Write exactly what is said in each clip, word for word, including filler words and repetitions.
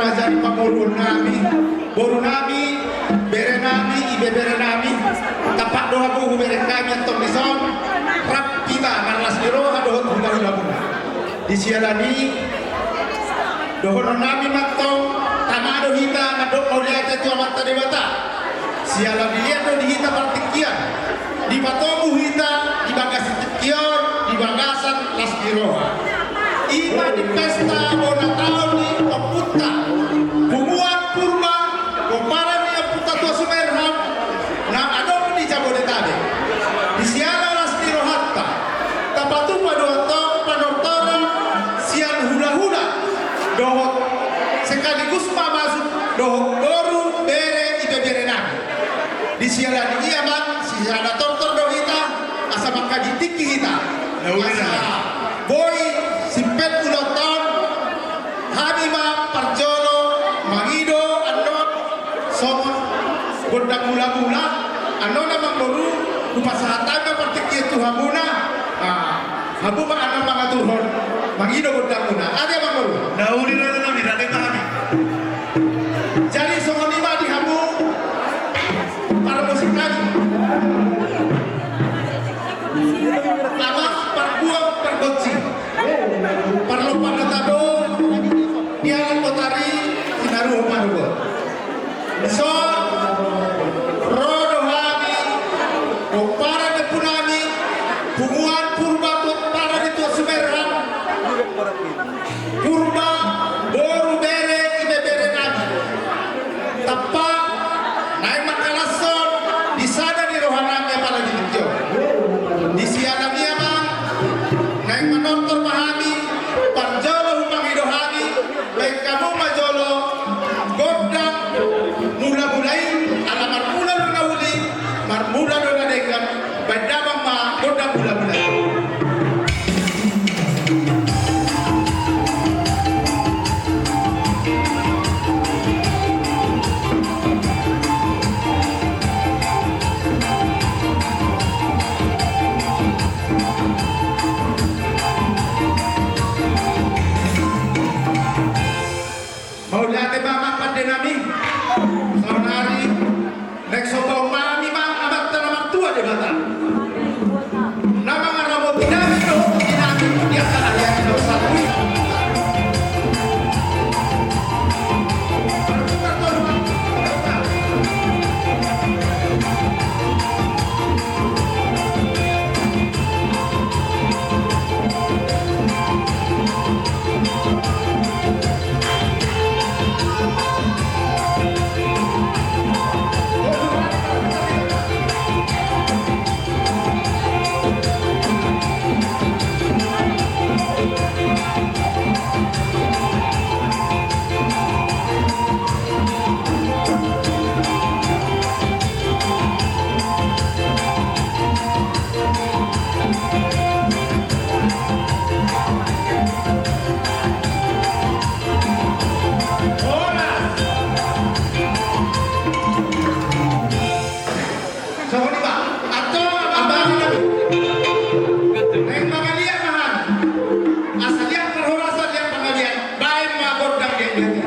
Jadi pamoruon nami, boru nami, bere nami, ibebere nami, tampak do hamu hubereng hami antong dison, rap hita marlas ni roha dohot hulahula muna. Di siala ni i, dohonon nami ma antong, tama do hita mandok mauliate tu Amanta Debata. Siala dilehon do di hita partingkian, dipatogu hita di bagasan tingki on, di bagasan las ni roha. I ma di pesta bona taon ni ompunta, Punguan Purba, pomparan ni ompunta Tua Sumerham, na adong di Jabodetabek. Di siala las ni rohanta, tapatupa do antong panortoran sian hulahula dohot sekaligus ma masuk dohot boru, bere, ibebere nami. Di siala ni i amang, siala tortor do hita, asa mangkaji tingki hita. Asa boi simpet ulaonta on, hami ma parjolo mangido annon songon gondang mulamula, annon amangboru, hupasahat hami ma partingkian tu hamuna. Ah, hamu ma annon mangaturhon mangido gondangmuna. Ate amangboru. Na uli do nami, rade ma hami. Jadi songon i ma di hamu parmusik nami. Amang parguang pargonsi, parlompan na tabo, di anak botari, sinaruhon ma dohot. Dison ro do hami, pomparan ni ompu nami, Punguan Purba, pomparan ni Tua Sumerham. Purba, boru, bere, ibebere nami. Tampak naeng mangkalashon di sada ni roha nami apala di tingki on. Di siala ni i amang, naeng manortor ma hami, parjolo humangido hami, baen hamu ma jolo gondang mulamula i, ala marmula do na uli, marmula do na denggan. Baen damang ma gondang mulamula i. Mauliate ma amang pande nami. Saonari, naeng somba hami ma Amanta na martua Debata, na mangaramoti nami dohot di nami di angka na liat na satu i. Songon i ma. Antong, abang, naeng mangaliat ma hami. Asa liat parhorasan, liat pangalian. Baen ma gondang liat-liat i.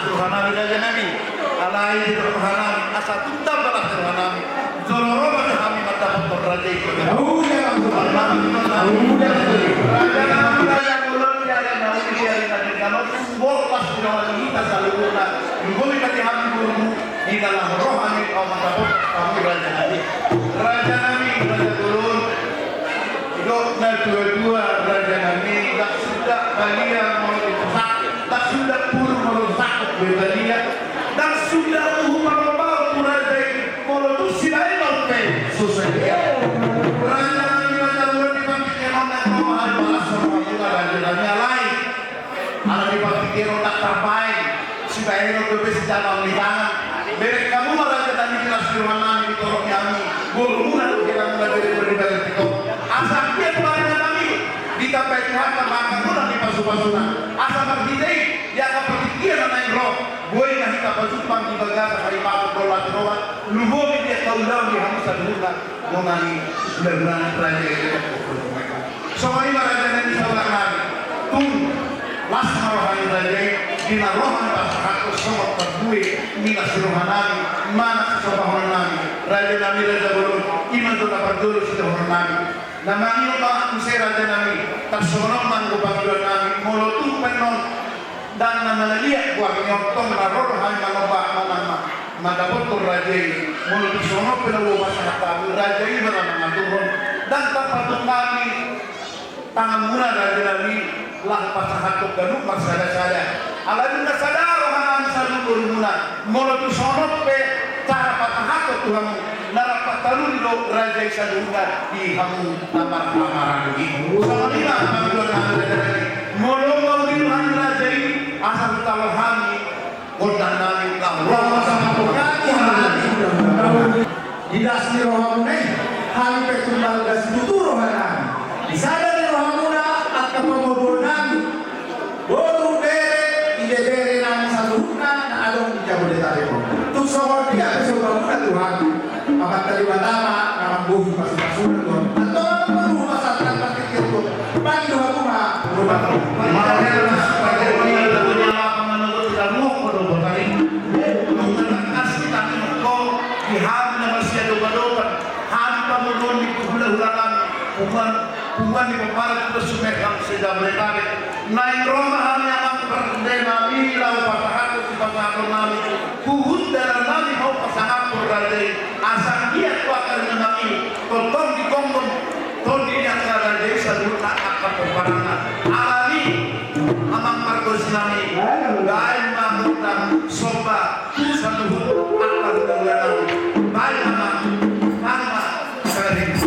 Rohanami raja nami, alai di rohanami asa tung tamba las ni rohanami. Jolo ro ma hami mandapothon raja i. Uda, uda. Raja nami, raja bolon, di ari na uli, di ari na tinggal, tung las ni roha ni hita saluhutna. Lumobi ma di hami borumu, di dalam roha ni kau mandapothon hami raja nami. Raja nami, raja bolon. Didok na tua-tua raja nami, ndang suda balia molo tung sakit, ndang suda pur molo sakit be balia, ndang suda tuhu parbau tu raja i molo tung sibaenon pe so sadia. Raja nami, raja bolon, di partingkian on naeng ro ma hami palas rohamuna raja nami, alai ala di partingkian on ndang tarbaen, sibaenon dope sijalo ni tangan. Bereng hamu ma raja nami di las ni rohanami, di torop ni hami borumuna dohot helamuna, bereng ma di bagasan tingki on. Asa anggiat ma raja nami ditambai Tuhanta ma angka bola ni pasu-pasuna, asa marhite i di angka partingkian na naeng ro, boi ma hita pajumpang di bagasan haimaon dohot las ni roha. Lumobi di angka ulaon di hamu saluhutna. Songon i ma raja nami, saudara nami, tung las ma roha ni raja i, di na ro hami pasahathon songon parbue ni las ni roha nami manang sisombahon nami. Raja nami, raja bolon, i ma jolo na parjolo sidohonon nami. Na mangihut ma muse raja nami, tarsongon on ma anggo pangidoan nami, molo tung pe annon ndang na mangaliat goar ni on, tong na ro do hami manomba manang ma mandapothon raja i. Molo tung songon on pe na hupasahat hami, raja i ma na mangaturhon. Ndang tarpatung hami tanganmuna raja nami laho pasahathon ganup marsada-sada. Alai dung na sada roha nami saluhut borumuna, molo tung songon on pe cara pasahathon tu hamu, na rap pataluni do raja i saluhutna di hamu na marhamaranggi. Songon i ma pangidoan nami raja nami. Molo tung uli roha ni raja i, asa hutalo hami gondang nami laho ro ma pasahathon. Di las ni rohamuna i, hami pe tung balga situtu roha nami. Di sada ni rohamuna angka pamoruon nami, boru, bere, ibebere nami saluhutna na adong di Jabodetabek on. Tung songon dia pe sombamuna tu hami, Amanta Debata ma na mambohi pasu-pasuna tu hami. Antong boru, pasahat ma tingki on. Pangido hamu ma. Di hami na marsiadopan-adopan, hami pamoruon ni hulahula nami, punguan, punguan ni pomparan Tulan Sumeram se-Jabodetabek. Naeng ro ma hami, amang parbue nami, laho pasahathon sipasahaton nami, huhut dalan nami ma pasahathon raja i. Asa anggiat tu angka na mangihut, tongtong digomgom tondi ni angka raja i saluhutna angka pomparanna. Alani, amang pargonsi nami, baen ma gondang somba tu saluhut angka hulahula nami. Baen ma, baen ma, baen ma.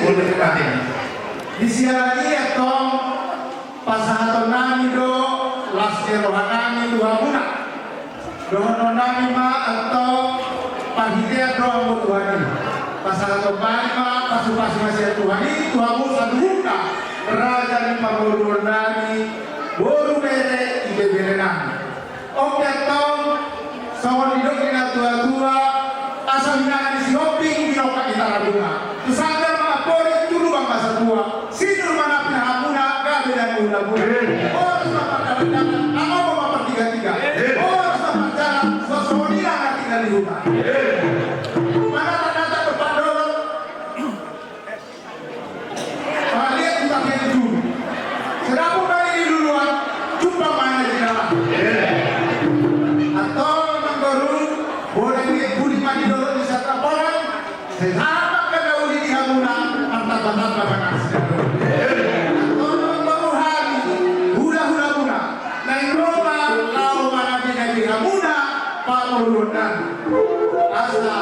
Di siala ni i antong pasahatonnami do las ni rohanami tu hamuna. Dohononnami ma antong parhitean do hamu Tuhan i. Pasahaton ma pasupasu ni sian Tuhan i tu hamu saluhutna raja ni parboruonnami, boru, bere, ibeberenami. On pe antong songon nidok ni natuatua, asa hinangan ni Sihombing dinongkak di Tarabunga. Tu sandal ma amporik, tu lubang ma satua. Sinur ma na pinahanmuna, gabe na niulahuna. Horas ma pardalandalan, na omo ma partigatiga. Horas ma parjala, songon i nang na tinggal di huta. Manata-nata dohot pandok. Pangalian tu tapian tu. Sedapur bani di luluan, jumpang ma na di dalan. Antong amangboru, bona ni pudi ma di dolok di Satapolan. Selamat ma na uli di hamuna, martamba-tamba ma na di dalan. Antong amangboru, hami hula-hulamuna, naeng ro ma laho manabi-nabi hamuna parboruonnami. Asa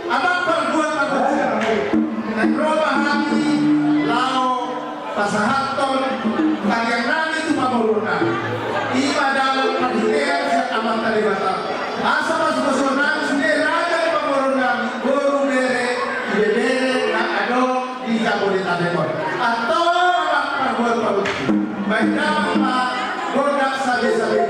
amang pargual pargonsi, naeng ro ma hami laho pasahathon tangiangnami tu parboruonnami. I ma dalan parhitean sian Amanta Debata. Asa pasupasu nami sude raja ni parboruonnami, boru, bere, ibebere na adong di Jabodetabek on. Antong amang pargual pargonsi, baen damang ma gondang sabe-sabe.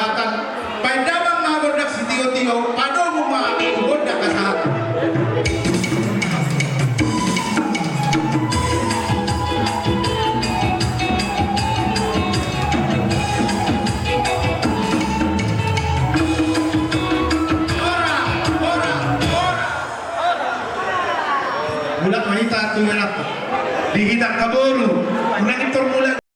Paendamang ma gondang sitiotio, padomu ma gondang hasahatan. Ora, ora, ora. Mulak ma hita tu hita. Di hita angka boru. Unang i formula.